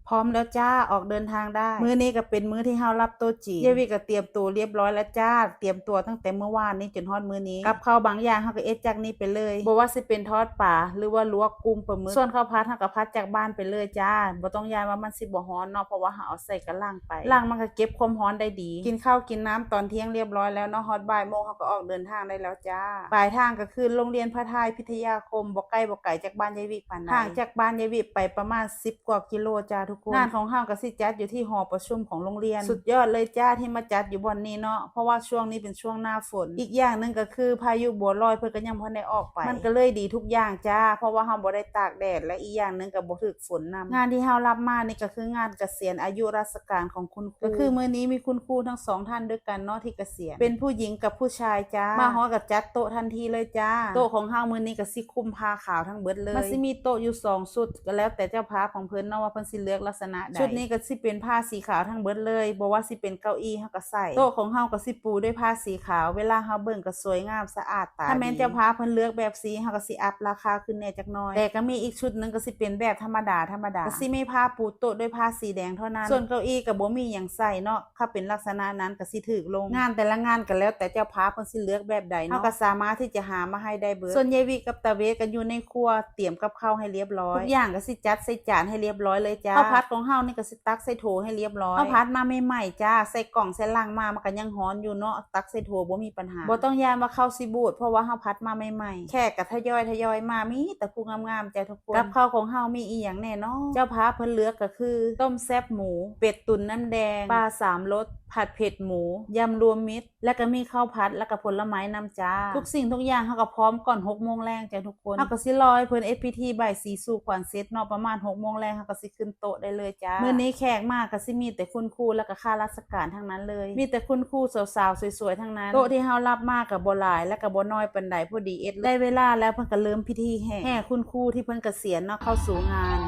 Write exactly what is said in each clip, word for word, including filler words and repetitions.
พร้อมแล้วจ้า ออกเดินทางได้ มื้อนี้ก็เป็นมื้อที่เฮารับโต๊ะจีน เยวิก็เตรียมตัวเรียบร้อยแล้วจ้า เตรียมตัวตั้งแต่มื้อวานนี้จนฮอดมื้อนี้ กับข้าวบางอย่างเฮาก็เอ็ดจากนี้ไปเลย บ่ว่าสิเป็นทอดปลา หรือว่าลวกกุ้งปลาหมึก ส่วนข้าวผัดเฮาก็ผัดจากบ้านไปเลยจ้า บ่ต้องย้านว่ามันสิบ่ฮ้อนเนาะ เพราะว่าเฮาเอาใส่กะหล่ำไป หล่ำมันก็เก็บความฮ้อนได้ดี กินข้าวกินน้ำตอนเที่ยงเรียบร้อยแล้วเนาะ ฮอดบ่ายโมงเฮาก็ออกเดินทางได้แล้วจ้า ปลายทางก็คือโรงเรียนพระทายพิทยาคม บ่ไกลบ่ไกลจากบ้านเยวิปานใด ห่างจากบ้านเยวิไปประมาณสิบกว่ากิโลจ้าทุกคน งานของเฮาก็สิจัดอยู่ที่หอประชุมของโรงเรียน สุดยอดเลยจ้าที่มาจัดอยู่บ่อนนี้เนาะ เพราะว่าช่วงนี้เป็นช่วงหน้าฝน อีกอย่างหนึ่งก็คือพายุบัวลอยเพิ่นก็ยังบ่ทันได้ออกไป มันก็เลยดีทุกอย่างจ้า เพราะว่าเฮาบ่ได้ตากแดด และอีกอย่างหนึ่งก็บ่ถูกฝนนำ งานที่เฮารับมานี่ก็คืองานเกษียณอายุราชการของคุณครู ก็คือมื้อนี้มีคุณครูทั้งสองท่านด้วยกันเนาะที่เกษียณ เป็นผู้หญิงกับผู้ชายจ้า มาฮอดก็จัดโต๊ะทันทีเลยจ้า โต๊ะของเฮามื้อนี้ก็สิคลุมผ้าขาวทั้งเบิดเลย มันสิมีโต๊ะอยู่สองชุด ก็แล้วแต่เจ้าภาพของเพิ่นเนาะว่าเพิ่นสิเลือกลักษณะใด ชุดนี้ก็สิเป็นผ้าสีขาวทั้งเบิดเลย บ่ว่าสิเป็นเก้าอี้เฮาก็ใส่ โต๊ะของเฮาก็สิปูด้วยผ้าสีขาว เวลาเฮาเบิ่งก็สวยงามสะอาดตาดี ถ้าแม่นเจ้าภาพเพิ่นเลือกแบบสี เฮาก็สิอัพราคาขึ้นแหน่จักหน่อย แต่ก็มีอีกชุดหนึ่งก็สิเป็นแบบธรรมดาธรรมดา ก็สิมีผ้าปูโต๊ะด้วยผ้าสีแดงเท่านั้น ส่วนเก้าอี้ก็บ่มีหยังใส่เนาะ ถ้าเป็นลักษณะนั้นก็สิถูกลง งานแต่ละงานก็แล้วแต่เจ้าภาพเพิ่นสิเลือกแบบใดเนาะ เฮาก็สามารถที่จะหามาให้ได้เบิด ส่วนยายวิกับตาเวก็อยู่ในครัวเตรียมกับข้าวให้เรียบร้อย ทุกอย่างก็สิจัดใส่จานให้เรียบร้อยเลยจ้า ข้าวผัดของเฮานี่ก็สิตักใส่โถให้เรียบร้อย ข้าวผัดมาใหม่ๆจ้า ใส่กล่องใส่ลังมา มันก็ยังฮ้อนอยู่เนาะ ตักใส่โถบ่มีปัญหา บ่ต้องย้านว่าข้าวสิบูด เพราะว่าเฮาผัดมาใหม่ๆ แขกก็ทยอยทยอยมา มีแต่ผู้งามๆจ้าทุกคน กับข้าวของเฮามีอีหยังแหน่เนาะ เจ้าภาพเพิ่นเลือกก็คือ ต้มแซ่บหมู เป็ดตุ๋นน้ำแดง ปลาสามรส ผัดเผ็ดหมู ยำรวมมิตร แล้วก็มีข้าวผัด แล้วก็ผลไม้นำจ้า ทุกสิ่งทุกอย่างเฮาก็พร้อมก่อนหกโมงแลงจ้าทุกคน เฮาก็สิรอให้เพิ่นเฮ็ดพิธีบายสีสู่ขวัญเสร็จเนาะ ประมาณหกโมงแลงเฮาก็สิขึ้นโต๊ะได้เลยจ้า มื้อนี้แขกมาก็สิมีแต่คุณครู แล้วก็ข้าราชการทั้งนั้นเลย มีแต่คุณครูสาวๆสวยๆทั้งนั้น โต๊ะที่เฮารับมาก็บ่หลาย แล้วก็บ่น้อยปานใด พอดีเอ็ดเลย ได้เวลาแล้วเพิ่นก็เริ่มพิธีแห่ แห่คุณครูที่เพิ่นเกษียณเนาะ เข้าสู่งาน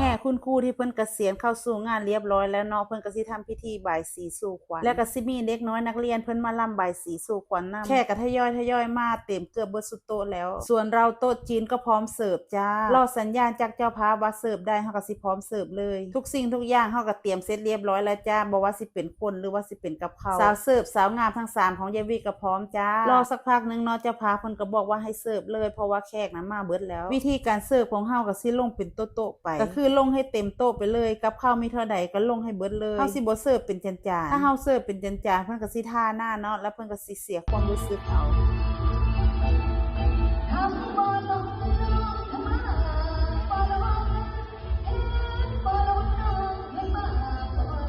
แห่คุณครูที่เพิ่นเกษียณเข้าสู่งานเรียบร้อยแล้วเนาะ เพิ่นก็สิทำพิธีบายสีสู่ขวัญ แล้วก็สิมีเด็กน้อยนักเรียนเพิ่นมาลำบายสีสู่ขวัญนำ แขกก็ทยอยทยอยมาเต็มเกือบเบิดซุโต๊ะแล้ว ส่วนเราโต๊ะจีนก็พร้อมเสิร์ฟจ้า รอสัญญาณจากเจ้าภาพว่าเสิร์ฟได้ เฮาก็สิพร้อมเสิร์ฟเลย ทุกสิ่งทุกอย่างเฮาก็เตรียมเสร็จเรียบร้อยแล้วจ้า บ่ว่าสิเป็นคนหรือว่าสิเป็นกับข้าว สาวเสิร์ฟสาวงามทั้งสามของยายวิก็พร้อมจ้า รอสักพักหนึ่งเนาะ เจ้าภาพเพิ่นก็บอกว่าให้เสิร์ฟเลย เพราะว่าแขกนั้นมาเบิดแล้ว วิธีการเสิร์ฟของเฮาก็สิลงเป็นโต๊ะๆไป ก็คือลงให้เต็มโต๊ะไปเลย กับข้าวมีเท่าใดก็ลงให้เบิดเลย เฮาสิบ่เสิร์ฟเป็นจานๆ ถ้าเฮาเสิร์ฟเป็นจานๆ เพิ่นก็สิถ่าหน้าเนาะ แล้วเพิ่นก็สิเสียความรู้สึกเอา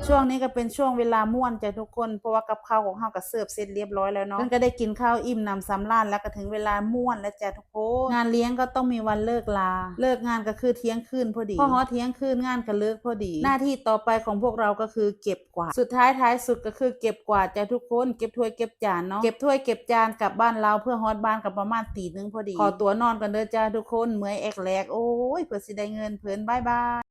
ช่วงนี้ก็เป็นช่วงเวลาม่วนจ้ะทุกคน เพราะว่ากับข้าวของเฮาก็เสิร์ฟเสร็จเรียบร้อยแล้วเนาะ เพิ่นก็ได้กินข้าวอิ่มหนำสำราญ แล้วก็ถึงเวลาม่วนแล้วจ้ะทุกคน งานเลี้ยงก็ต้องมีวันเลิกลา เลิกงานก็คือเที่ยงคืนพอดี พอฮอดเที่ยงคืนงานก็เลิกพอดี หน้าที่ต่อไปของพวกเราก็คือเก็บกวาด สุดท้ายท้ายสุดก็คือเก็บกวาดจ้ะทุกคน เก็บถ้วยเก็บจานเนาะ เก็บถ้วยเก็บจานกลับบ้านเรา เพื่อฮอดบ้านก็ประมาณตีหนึ่งพอดี ขอตัวนอนกันเด้อจ้าทุกคน เมื่อยแอกแลก โอ้ย เพื่อสิได้เงินเพิ่น บ๊ายบาย